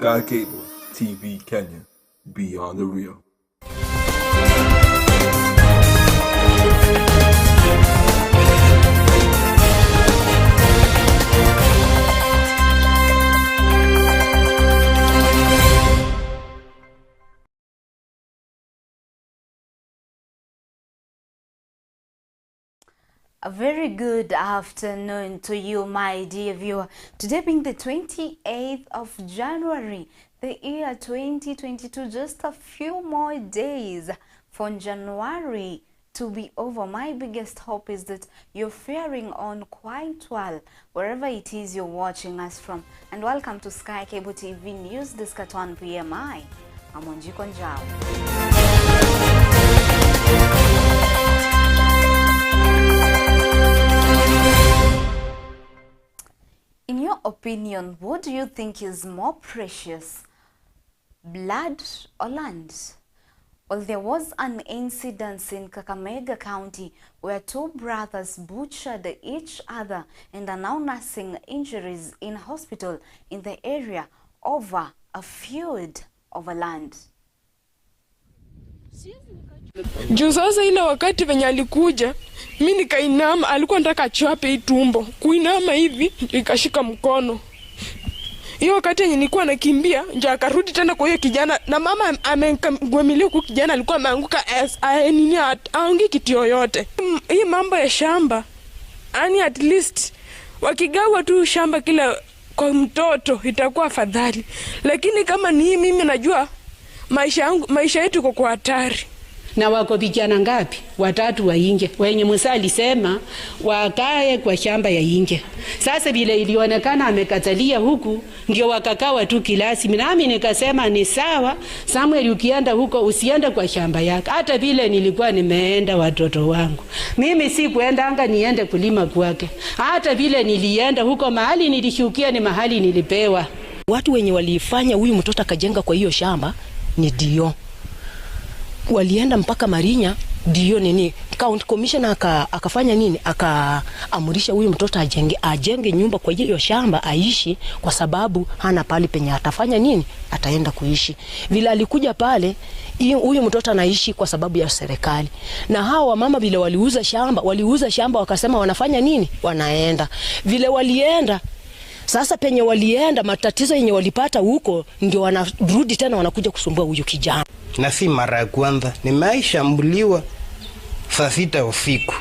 Sky Cable TV Kenya, beyond the real. A very good afternoon to you, my dear viewer. Today being the 28th of January, the year 2022, just a few more days for January to be over. My biggest hope is that you're faring on quite well wherever it is you're watching us from. And welcome to Sky Cable TV News Desk at 1 p.m. I am Wanjiku Njau. In your opinion, what do you think is more precious, blood or land? Well, there was an incident in Kakamega County where two brothers butchered each other and are now nursing injuries in hospital in the area over a feud over land. Juu sasa ile wakati venye alikuja, mi nikainama, alikuwa nataka achape hii tumbo, kuinama hivi ikashika mkono. Hiyo wakati yenye nilikuwa nakimbia, ndio akarudi tena kwa hiyo kijana, na mama amemgwamilia huku, kijana alikuwa ameanguka nini, aongi kitu yoyote. Hii mambo ya shamba, yani at least wakigawa tu shamba kila kwa mtoto itakuwa afadhali, lakini kama ni hii, mimi najua maisha yangu, maisha yetu iko kwa hatari. Na wako vijana ngapi? Watatu wa inje wenye Musa alisema wakae kwa shamba ya inje. Sasa vile ilionekana amekatalia huku, ndio wakakawa tu kilasi. Nami nikasema ni sawa, Samuel, ukienda huko usiende kwa shamba yake. Hata vile nilikuwa nimeenda watoto wangu, mimi si kuenda anga niende kulima kwake. Hata vile nilienda huko, mahali nilishukia ni mahali nilipewa. Watu wenye walifanya huyu mtoto akajenga kwa hiyo shamba ni dio walienda mpaka Marinya, ndio nini, county commissioner akafanya nini, akaamurisha huyu mtoto ajenge nyumba kwa hiyo shamba aishi, kwa sababu hana pali penye atafanya nini, ataenda kuishi. Vile alikuja pale, huyu mtoto anaishi kwa sababu ya serikali. Na hawa wamama vile waliuza shamba wakasema wanafanya nini, wanaenda. Vile walienda sasa penye walienda, matatizo yenye walipata huko ndio wanarudi tena wanakuja kusumbua huyu kijana. Na si mara ya kwanza, nimeishambuliwa saa 6 usiku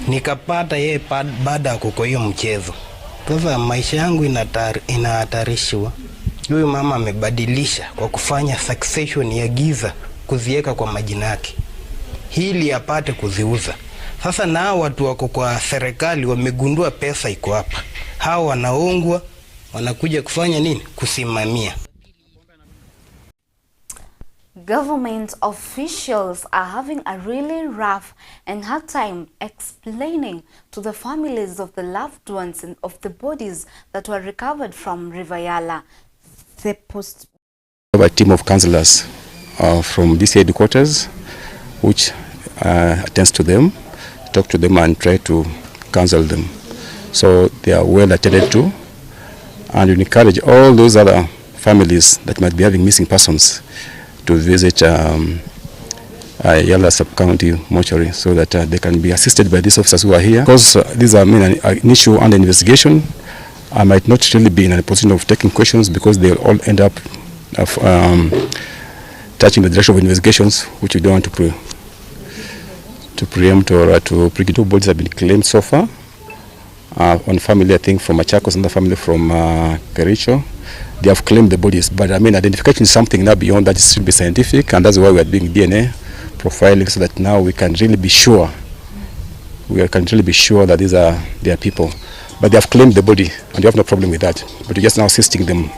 nikapata yeye baada ya kuko hiyo mchezo. Sasa maisha yangu inahatarishwa. Huyu mama amebadilisha kwa kufanya succession ya giza kuziweka kwa majina yake ili apate kuziuza. Sasa na watu wako kwa serikali wamegundua pesa iko hapa, hao wanaongwa wanakuja kufanya nini? Kusimamia. Government officials are having a really rough and hard time explaining to the families of the loved ones and of the bodies that were recovered from River Yala. The post We have a team of counselors from DC headquarters which attends to them, talk to them and try to counsel them. So they are well attended to, and we encourage all those other families that might be having missing persons to visit Yala sub-county mortuary so that they can be assisted by these officers who are here. Because these are, I mean, an issue under investigation, I might not really be in a position of taking questions because they'll all end up of, touching the direction of investigations, which we don't want to preempt or to pre. Two bodies have been claimed so far. One family, I think, from Machakos, another family from Kericho. They have claimed the bodies, but I mean, identification is something now beyond that. It should be scientific, and that's why we are doing DNA profiling, so that now we can really be sure. We can really be sure that these are their people. But they have claimed the body, and we have no problem with that. But we're just now assisting them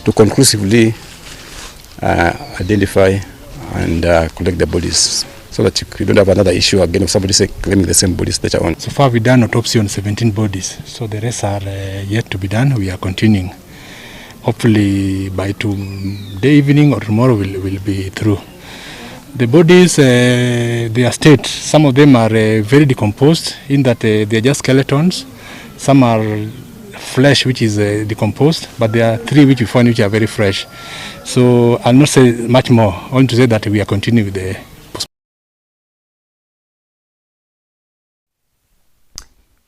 to conclusively identify and collect the bodies, so that you don't have another issue again of somebody say, claiming the same bodies later on. So far we've done autopsy on 17 bodies, so the rest are yet to be done. We are continuing. Hopefully by today evening or tomorrow we'll be through. The bodies, their state, some of them are very decomposed in that they are just skeletons. Some are flesh which is decomposed, but there are 3 which we found which are very fresh. So I'll not say much more, only to say that we are continuing with the.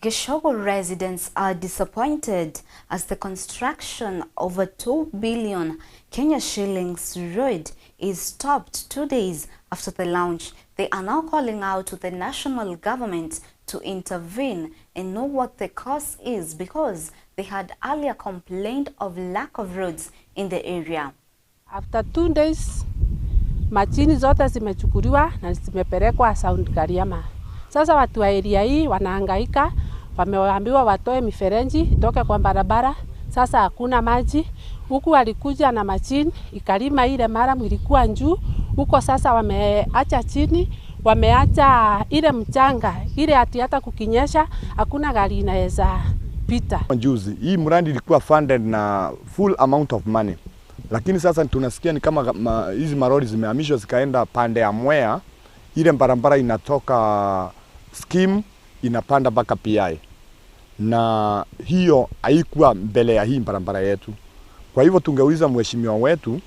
Gichugu residents are disappointed as the construction of a 2 billion Kenya shillings road is stopped 2 days after the launch. They are now calling out to the national government to intervene and know what the cause is, because they had earlier complained of lack of roads in the area. After 2 days, machini zote zimechukuliwa na zimepelekwa Sound Kariama. Sasa watu wa area hii wanahangaika, wameambiwa watoe mifereji itoke kwa barabara. Sasa hakuna maji. Huku walikuja na machini ikalima ile mara ilikuwa juu. Huko sasa wameacha chini, wameacha ile mchanga, ile ati hata kukinyesha hakuna gari inaweza pita. Juzi hii mradi ilikuwa funded na full amount of money. Lakini sasa tunasikia ni kama hizi maroli zimehamishwa zikaenda pande ya Mwea. Ile barabara inatoka scheme inapanda mpaka PI. Na hiyo haikuwa mbele ya hii barabara yetu. Kwa hivyo tungeuliza mheshimiwa wetu,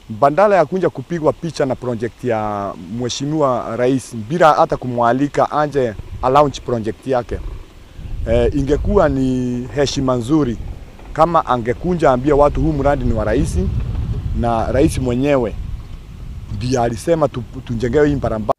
badala ya kunja kupigwa picha na project ya mheshimiwa rais bila hata kumwalika anje a launch project yake, ingekuwa ni heshima nzuri kama angekunja ambia watu huu mradi ni wa rais, na rais mwenyewe ndiye alisema tujengewe hii barabara.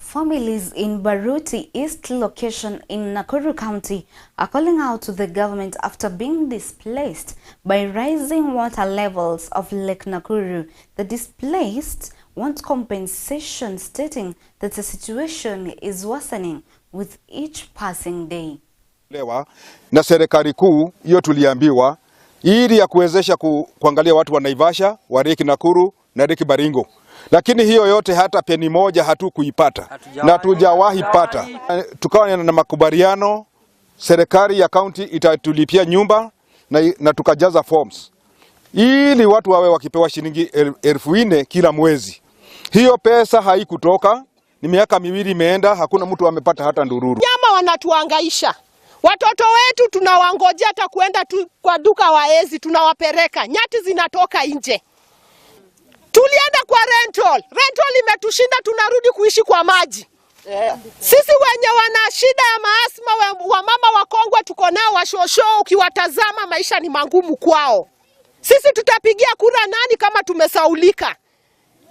Families in Baruti East location in Nakuru County are calling out to the government after being displaced by rising water levels of Lake Nakuru. The displaced want compensation, stating that the situation is worsening with each passing day. Na serikali kuu hiyo tuliambiwa ili ya kuwezesha kuangalia watu wa Naivasha, wa Lake Nakuru na Lake Baringo. Lakini hiyo yote hata peni moja hatukuipata na hatujawahi pata. Tukawa na makubaliano, serikali ya county itatulipia nyumba na tukajaza forms ili watu wawe wakipewa shilingi 4,000 kila mwezi. Hiyo pesa haikutoka, ni miaka miwili imeenda, hakuna mtu amepata hata ndururu. Nyama wanatuhangaisha. Watoto wetu tunawangojea hata kuenda tu kwa duka waezi, tunawapeleka. Nyati zinatoka nje. Tulienda kwa rental. Rental imetushinda, tunarudi kuishi kwa maji. Sisi wenye wana shida ya maasma, wamama wakongwe tuko nao, washosho, ukiwatazama maisha ni mangumu kwao. Sisi tutapigia kura nani kama tumesaulika?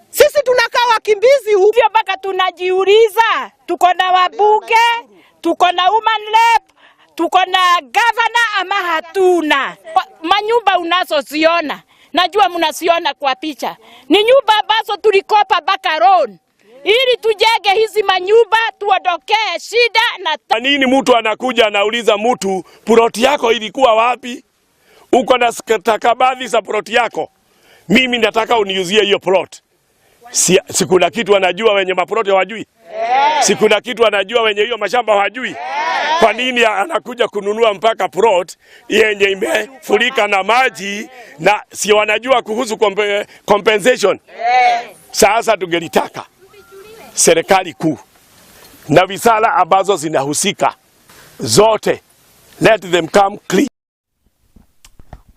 Sisi tunakaa wakimbizi huko. Mpaka tunajiuliza, tuko na wabunge, tuko na woman rep, tuko na governor ama hatuna? Manyumba unazoziona, najua mnasiona kwa picha, ni nyumba ambazo tulikopa mpaka loan ili tujenge hizi manyumba tuondokee shida. Na nini mtu anakuja anauliza mtu plot yako ilikuwa wapi? Uko na stakabadhi za plot yako? Mimi nataka uniuzie hiyo plot. Si kuna kitu anajua wenye maplot hawajui? Si kuna kitu anajua wenye hiyo mashamba hawajui? Kwa nini anakuja kununua mpaka plot yenye imefurika na maji na si wanajua kuhusu compensation? Sasa tungelitaka serikali kuu na wizara ambazo zinahusika zote, let them come clean.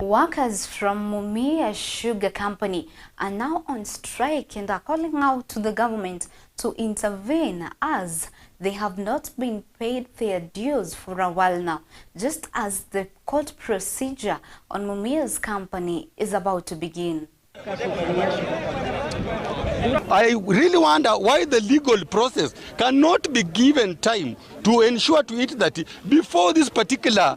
Workers from Mumia Sugar Company are now on strike and are calling out to the government to intervene as they have not been paid their dues for a while now, just as the court procedure on Mumia's company is about to begin. I really wonder why the legal process cannot be given time to ensure to it that before this particular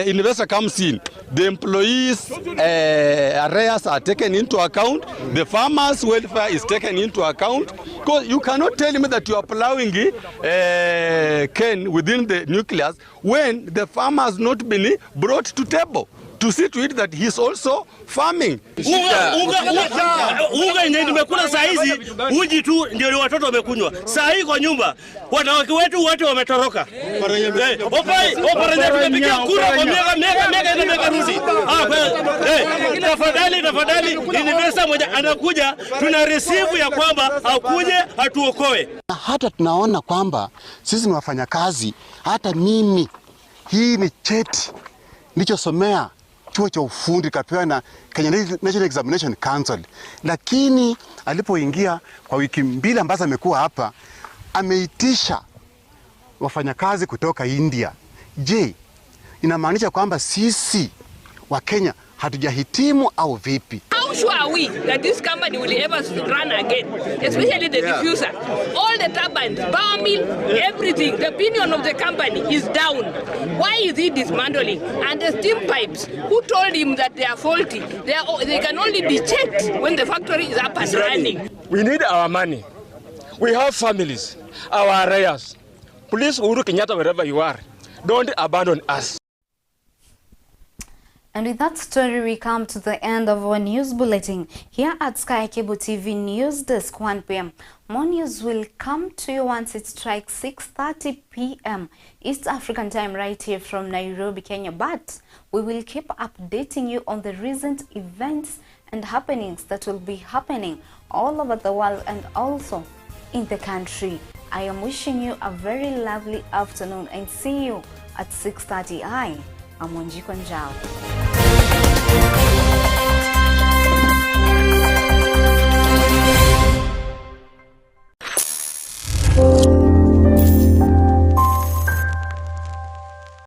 investor comes in, the employees' arrears are taken into account, the farmers' welfare is taken into account. Because you cannot tell me that you are plowing cane within the nucleus when the farmer has not been brought to table to see to it that he's also farming. Unga yenye nimekula saa hizi uji tu ndio watoto wamekunywa. Saa hii kwa nyumba wanawake wetu wote wametoroka. Oparanya tumepiga kura kwa miaka miaka rudi. Tafadhali investor mmoja anakuja, tuna receive ya kwamba akuje atuokoe. Hata tunaona kwamba sisi ni wafanyakazi, hata mimi hii ni cheti nilichosomea chuo cha ufundi kapewa na Kenya National Examination Council, lakini alipoingia kwa wiki 2 ambazo amekuwa hapa, ameitisha wafanyakazi kutoka India. Je, inamaanisha kwamba sisi wa Kenya hatujahitimu au vipi? How sure are we that this company will ever run again, especially the diffuser? All the turbines, power mill, everything. The opinion of the company is down. Why is he dismantling? And the steam pipes, who told him that they are faulty? They can only be checked when the factory is up and running. We need our money. We have families, our arrears. Please, Uhuru Kenyatta, wherever you are, don't abandon us. And with that story, we come to the end of our news bulletin here at Sky Cable TV News Desk 1 p.m. More news will come to you once it strikes 6:30 p.m. East African time right here from Nairobi, Kenya. But we will keep updating you on the recent events and happenings that will be happening all over the world and also in the country. I am wishing you a very lovely afternoon and see you at 6:30. I am Wanjiku Njau.